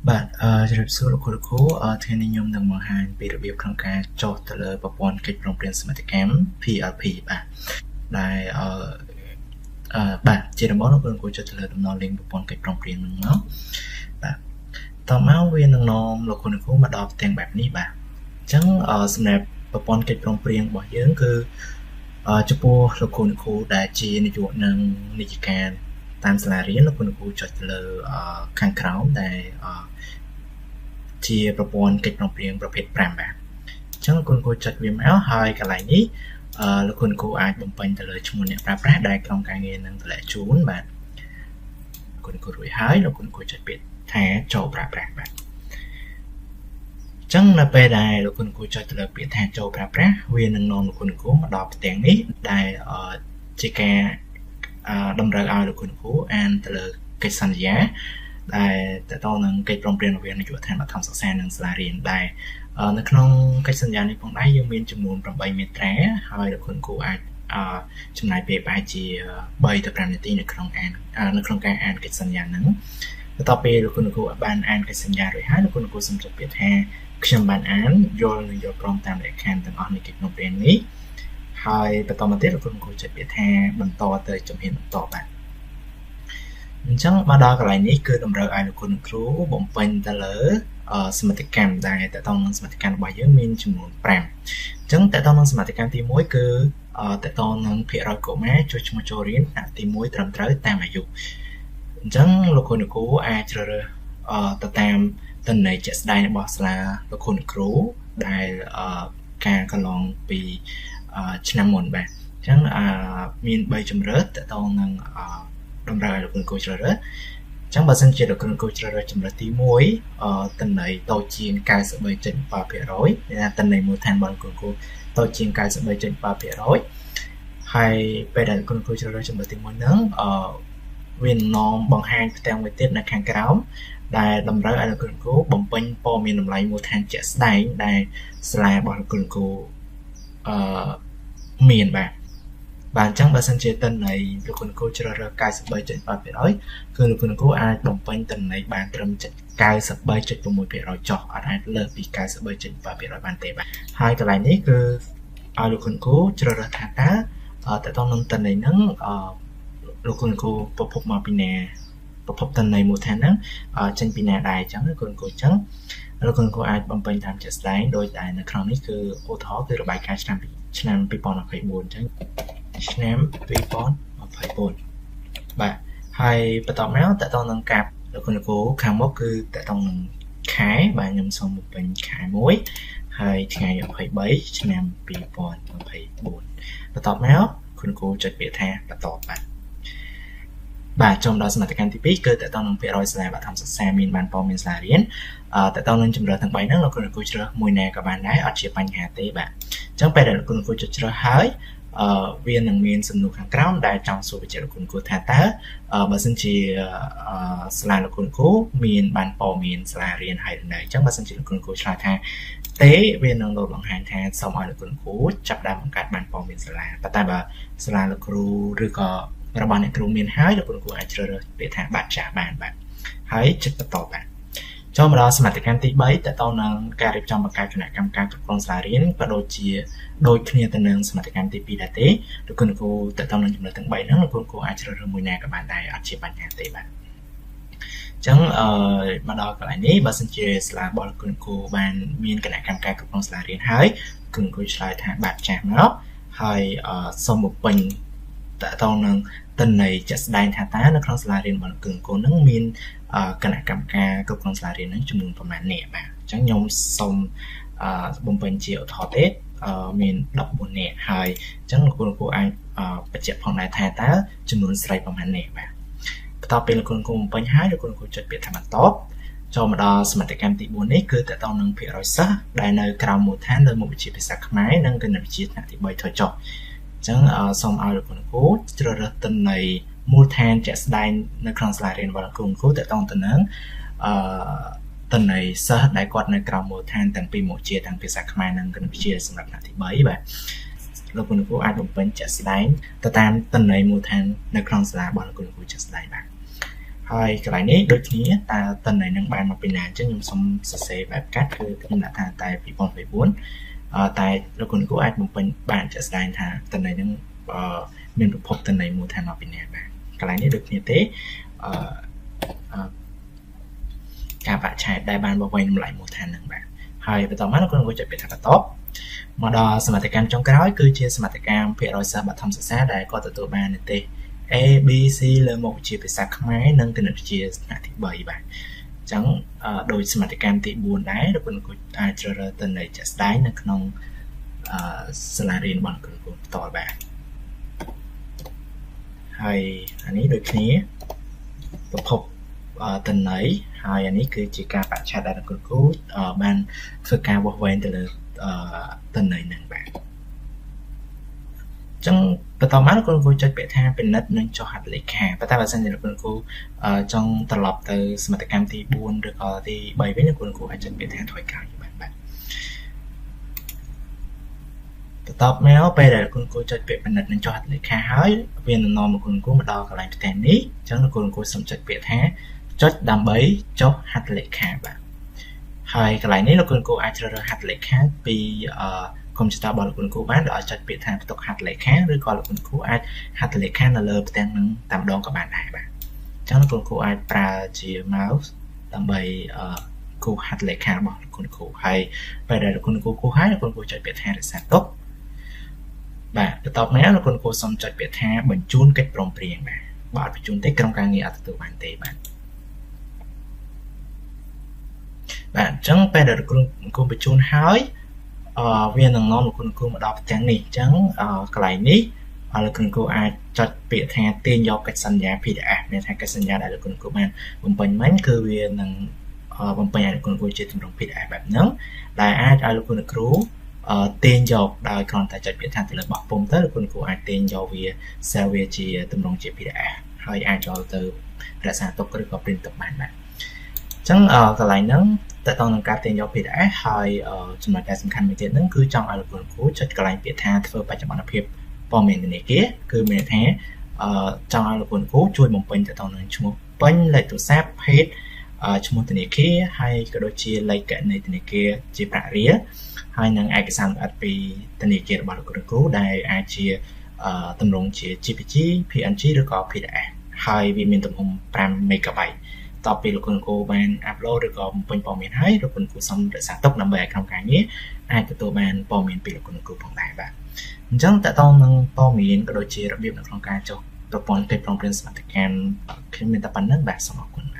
បាទជម្រាបសួរលោកគ្រូលោកគ្រូថ្ងៃនេះខ្ញុំនឹងបង្ហាញពីរបៀបក្នុងការចុះទៅលើប្រព័ន្ធកិច្ចព្រមព្រៀងសមិទ្ធកម្ម PLP បាទដែលអឺបាទជាដំបូងលោកគ្រូចុចទៅលើតំណ link ប្រព័ន្ធកិច្ចព្រមព្រៀងនឹងមកបាទតមកវានឹងនាំលោកគ្រូលោកគ្រូមកដល់ផ្ទាំងបែបនេះបាទអញ្ចឹងសម្រាប់ប្រព័ន្ធកិច្ចព្រមព្រៀងរបស់យើងគឺចំពោះលោកគ្រូលោកគ្រូដែលជានាយកនិងនាយិកាតាមសាលារៀនលោកគ្រូលោកគ្រូចុចទៅលើខាងក្រោមដែលជាប្រព័ន្ធកិច្ចព្រមព្រៀងប្រភេទ5បាទអញ្ចឹងលោកគ្រូចុចវាមកហើយកន្លែងនេះលោកគ្រូអាចបំពេញទៅលើឈ្មោះអ្នកប្រើប្រាស់ដែលក្រុមការងារនឹងតម្លាក់ជូនបាទលោកគ្រូរួចហើយលោកគ្រូចុចពាក្យថាចូលប្រើប្រាស់បាទអញ្ចឹងនៅពេលដែលលោកគ្រូចុចទៅលើពាក្យថាចូលប្រើប្រាស់វានឹងនាំលោកគ្រូមកដល់ផ្ទាំងនេះដែលជាការតម្រូវឲ្យលោកគ្រូអានទៅលើកិច្ចសន្យាដែលតទៅនឹងកិច្ចព្រមព្រៀងរវាងនាយកដ្ឋានបឋមសិក្សានិងសាលារៀនដែលនៅក្នុងកិច្ចសន្យានេះផងដែរយើងមានចំនួន8មាត្រាហើយលោកគ្រូអាចចំណាយពេលប្រហែលជា3ទៅ5នាទីនៅក្នុងអាននៅក្នុងការអានកិច្ចសន្យាហ្នឹងបន្ទាប់ពីលោកគ្រូបានអានកិច្ចសន្យារួចហើយលោកគ្រូសូមចុចពាក្យថាខ្ញុំបានអានយល់និងយល់ព្រមតាមលក្ខខណ្ឌទាំងអស់នៃកិច្ចព្រមព្រៀងនេះហើយបន្តមកទៀតលោកគ្រូចុចពាក្យថាបន្តទៅជំហានបន្តបាទអញ្ចឹងមកដល់កន្លែងនេះគឺតម្រូវឲ្យលោកគ្រូគ្រូបំពេញទៅលើសមិទ្ធកម្មដែលតកតងនឹងសមិទ្ធកម្មរបស់យើងមានចំនួន5អញ្ចឹងតកតងនឹងសមិទ្ធកម្មទី1គឺតកតងនឹងភាគរយកុមារចុះឈ្មោះចូលរៀនថ្នាក់ទី1ត្រឹមត្រូវតាមអាយុអញ្ចឹងលោកគ្រូគ្រូអាចជ្រើសរើសទៅតាមទិន្នន័យជាក់ស្ដែងរបស់សាលាលោកគ្រូគ្រូដែលការកន្លងពីឆ្នាំមុនបាទអញ្ចឹងមាន3ជម្រើសតកតងនឹងតម្រូវឲ្យលោកគ្រូជ្រើសរើសអញ្ចឹងបើសិនជាលោកគ្រូជ្រើសរើសជម្រើសទី1ទិន្នន័យតូចជាង 93.7% មានទិន្នន័យមូលដ្ឋានរបស់លោកគ្រូតូចជាង 93.7% ហើយពេលដែលលោកគ្រូជ្រើសរើសជម្រើសទី1ហ្នឹងវានាំបង្ហាញផ្ទាំងមួយទៀតនៅខាងក្រោមដែលតម្រូវឲ្យលោកគ្រូបំពេញព័ត៌មានតម្លៃមូលដ្ឋានជាក់ស្ដែងដែលសាលារបស់លោកគ្រូមានបាទបាទអញ្ចឹងបើសិនជាទិន្នន័យលោកគ្រូជ្រើសរើស 93.8% គឺលោកគ្រូអាចបំពេញទិន្នន័យបានត្រឹម 93.6% ចុះអត់អាចលើសពី 93.8% បានទេបាទហើយកន្លែងនេះគឺឲ្យលោកគ្រូជ្រើសរើសថាតើតើតនឹងទិន្នន័យហ្នឹងលោកគ្រូប្រភពមកពីណាប្រភពទិន្នន័យមូលដ្ឋានហ្នឹងចេញពីណាដែរអញ្ចឹងលោកគ្រូអញ្ចឹងលោកគ្រូអាចបំពេញតាមជាក់ស្ដែងដោយតែនៅក្នុងនេះគឺឧទាហរណ៍គឺរបាយការណ៍ឆ្នាំ2024អញ្ចឹងឆ្នាំ2024បាទហើយបន្តមកតកតងនឹងកាប់លោកគ្រូខាងមុខគឺតកតងនឹងខែបាទខ្ញុំសូមបំពេញខែ1ហើយថ្ងៃ23ឆ្នាំ2024បន្តមកคุณគ្រូចុចពាក្យថាបន្តបាទបាទចូលដល់សមត្ថកម្មទី2គឺតកតងនឹងភាគរយសាលាបឋមសិក្សាមានបានព័ត៌មានសាលារៀនតកតងនឹងជម្រើសទាំង3ហ្នឹងលោកគ្រូជ្រើសមួយណាក៏បានដែរអត់ជាបញ្ហាទេបាទអញ្ចឹងពេលដែលលោកគ្រូចុចជ្រើសហើយវានឹងមានសំណួរខាងក្រោមដែលចង់សួរបញ្ជាក់លោកគ្រូថាតើបើសិនជាសាលាលោកគ្រូមានបានព័ត៌មានសាលារៀនហើយឬនៅអញ្ចឹងបើសិនជាលោកគ្រូឆ្លើយថាទេវានឹងលោតបង្ហាញថាសូមឲ្យលោកគ្រូចាប់ដើមបង្កើតបានព័ត៌មានសាលាប៉ុន្តែបើសាលាលោកគ្រូឬក៏របស់អ្នកគ្រូមានហើយលោកគ្រូអាចជ្រើសរើសពាក្យថាបាត់ចាស់បានបាទហើយចុចបន្តបាទចូលមកដល់សមត្ថកម្មទី3តទៅនឹងការរៀបចំបង្កើតគណៈកម្មការគ្រប់គ្រងសាលារៀនក៏ដូចជាដូចគ្នាទៅនឹងសមត្ថកម្មទី2ដែរទេលោកគ្រូតទៅនឹងចំណុចទាំង3ហ្នឹងលោកគ្រូអាចជ្រើសរើសមួយណាក៏បានដែរអត់ជាបញ្ហាទេបាទអញ្ចឹងមកដល់កន្លែងនេះបើសិនជាសាលារបស់លោកគ្រូបានមានគណៈកម្មការគ្រប់គ្រងសាលារៀនហើយលោកគ្រូឆ្លើយថាបាត់ចាស់មកហើយសូមបំពេញតទៅនឹងទិន្នន័យជាក់ស្ដែងថាតើនៅក្នុងសាលារៀនរបស់លោកគ្រូនឹងមានគណៈកម្មការគ្រប់គ្រងសាលារៀនហ្នឹងចំនួនប្រមាណនាក់បាទអញ្ចឹងខ្ញុំសូមបំពេញជាឧទាហរណ៍ទេមាន14នាក់ហើយអញ្ចឹងលោកគ្រូអាចបញ្ជាក់ផងដែរថាតើចំនួនស្រីប្រមាណនាក់បាទបន្ទាប់ពីលោកគ្រូបំពេញហើយលោកគ្រូចុចពាក្យថាបន្តចូលមកដល់សមត្ថកម្មទី4នេះគឺតទៅនឹងភាគរយសិស្សដែលនៅក្រោមមូលដ្ឋានលើមុខវិជ្ជាភាសាខ្មែរនិងគណិតវិទ្យាថ្នាក់ទី3ថយចុះអញ្ចឹងសូមឲ្យលោកគ្រូជ្រើសរើសទិន្នន័យមូលដ្ឋានជាក់ស្ដែងនៅក្នុងសាលារៀនរបស់លោកគ្រូតកតងទៅនឹងទិន្នន័យសិស្សដែលគាត់នៅក្រោមមូលដ្ឋានទាំងពីរមុខវិជ្ជាទាំងភាសាខ្មែរនិងគណិតវិទ្យាសម្រាប់ថ្នាក់ទី3បាទលោកគ្រូអាចបំពេញជាក់ស្ដែងទៅតាមទិន្នន័យមូលដ្ឋាននៅក្នុងសាលារបស់លោកគ្រូជាក់ស្ដែងបាទ ហើយកន្លែងនេះដូចគ្នាតើតន័យនឹងបានមកពីណាអញ្ចឹងខ្ញុំសូមសរសេរបែបកាត់គឺខ្ញុំដាក់ថាតែ2024តែលោកគ្រូអាចបំពេញបានជាក់ស្ដែងថាតន័យនឹងមានប្រភពតន័យមូលដ្ឋានមកពីណាបាទកន្លែងនេះដូចគ្នាទេអឺការបច្ឆេទដែលបានបវែងតម្លៃមូលដ្ឋាននឹងបាទហើយបន្តមកលោកគ្រូចុចពាក្យថាបន្តមកដល់សមត្ថកម្មចុងក្រោយគឺជាសមត្ថកម្មភាគរយសិស្សបឋមសិក្សាដែលគាត់ទទួលបាននិទេស A B C លើមុខវិជ្ជាភាសាខ្មែរនិងគណិតវិទ្យាថ្នាក់ទី3បាទអញ្ចឹងដោយសមត្ថកម្មទី4ដែរលោកគ្រូអាចជ្រើសរើសទិន្នន័យជាក់ស្ដែងនៅក្នុងសាលារៀនរបស់លោកគ្រូផ្ទាល់បាទហើយអានេះដូចគ្នាប្រភពទិន្នន័យហើយអានេះគឺជាការបច្ឆេទដែលលោកគ្រូបានធ្វើការវាស់វែងទៅលើទិន្នន័យហ្នឹងបាទអញ្ចឹងបន្តមកលោកគ្រូចុចពាក្យថាពិនិត្យនិងចុះហត្ថលេខាប៉ុន្តែបើសិនជាលោកគ្រូចង់ត្រឡប់ទៅសមត្ថកម្មទី4ឬក៏ទី3វិញលោកគ្រូអាចចុចពាក្យថាថយក្រោយបាទបាទបន្ទាប់មកពេលដែលលោកគ្រូចុចពាក្យពិនិត្យនិងចុះហត្ថលេខាហើយវានឹងនាំលោកគ្រូមកដល់កន្លែងផ្ទាំងនេះអញ្ចឹងលោកគ្រូសូមចុចពាក្យថាចុចដើម្បីចុះហត្ថលេខាបាទហើយកន្លែងនេះលោកគ្រូអាចជ្រើសរើសហត្ថលេខាពីកុំព្យូទ័ររបស់លោកគ្រូបានដោយចុចពាក្យថាផ្ទុកហត្ថលេខាឬក៏លោកគ្រូអាចហត្ថលេខានៅលើផ្ទាំងនឹងតាមដងក៏បានដែរបាទអញ្ចឹងលោកគ្រូអាចប្រើជា mouse ដើម្បីគូសហត្ថលេខារបស់លោកគ្រូហើយពេលដែលលោកគ្រូគូសហើយលោកគ្រូចុចពាក្យថារក្សាទុកបាទបន្ទាប់មកលោកគ្រូសូមចុចពាក្យថាបញ្ជូនកិច្ចព្រមព្រៀងបាទបើអត់បញ្ជូនទេក្រុមការងារអត់ទទួលបានទេបាទបាទអញ្ចឹងពេលដែលលោកគ្រូបញ្ជូនហើយវានឹងនាំលោកគ្រូមកដល់ផ្ទាំងនេះអញ្ចឹងកន្លែងនេះលោកគ្រូអាចចុចពាក្យថាទាញយកកិច្ចសន្យា PDF មានថាកិច្ចសន្យាដែលលោកគ្រូបានបំពេញមិញគឺវានឹងបំពេញឲ្យលោកគ្រូជាទម្រង់ PDF បែបហ្នឹងដែលអាចឲ្យលោកគ្រូទាញយកដោយគ្រាន់តែចុចពាក្យថាទៅលើបោះពុំទៅលោកគ្រូអាចទាញយកវា save វាជាទម្រង់ជា PDF ហើយអាចចូលទៅរក្សាទុកឬក៏ print ទុកបានបាទអញ្ចឹងកន្លែងហ្នឹងតើតនឹងការទាញយក PDF ហើយចំណុចដែលសំខាន់មួយទៀតហ្នឹងគឺចង់ឲ្យលោកគ្រូចុចកន្លែងពាក្យថាធ្វើបច្ចុប្បន្នភាពព័ត៌មានធនាគារគឺមានន័យថាចង់ឲ្យលោកគ្រូជួយបំពេញទៅនឹងឈ្មោះពេញលេខទូរស័ព្ទភេទឈ្មោះធនាគារហើយក៏ដូចជាលេខគណនីធនាគារជាប្រាក់រៀលហើយនិងឯកសារលម្អិតពីធនាគាររបស់លោកគ្រូដែលអាចជាទម្រង់ជា JPG PNG ឬក៏ PDF ហើយវាមានទំហំ5 MB តទៅពីលោកគ្រូបានអាប់ឡូតឬក៏បំពេញព័ត៌មានហើយលោកគ្រូសូមរក្សាទុកដើម្បីឲ្យក្រុមការងារអាចទទួលបានព័ត៌មានពីលោកគ្រូផងដែរបាទអញ្ចឹងតើតនឹងព័ត៌មានក៏ដូចជារបៀបនៅក្នុងការចុះប្រព័ន្ធកិច្ចព្រមព្រៀងសមត្ថកម្មខ្ញុំមានតែប៉ុណ្្នឹងបាទសូមអរគុណបាទ